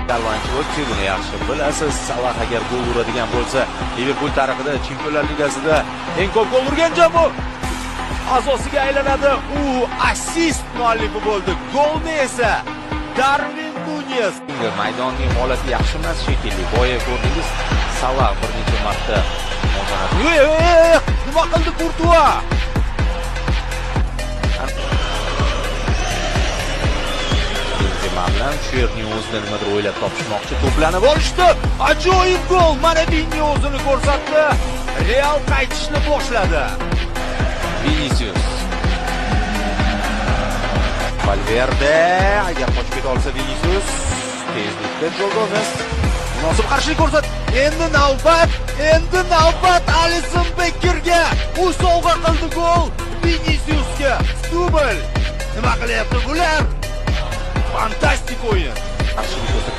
Carlo Ancelotti buni yaxshi bilasiz. Salah agar gol uradigan bo'lsa, Liverpool tarixida Chempionlar Ligasida eng ko'p gol urgan jamoa a'zosiga aylanadi. U assist muallifi bo'ldi. Golni esa Darvin Nunes. Maydonning holati yaxshi emas shekilli. Boya ko'rdingiz, Salah bir necha marta nima qildi Kurtua? Benzema bilan shu yerning o'zida nimadir o'ylab topishmoqchi. To'planib olishdi. Ajoyib gol! Mana Vini o'zini ko'rsatdi. Real qaytishni boshladi. Vinicius. Valverde agar qochib keta olsa Vinicius, tezlikda Joe Gomez munosib qarshilik ko'rsatdi. Endi navbat Alisson Bekkerga. U sovg'a qildi gol Viniciusga. Dubl. Nima qilyapti bular? Fantastik o'yin. Qarshilik ko'rsatgan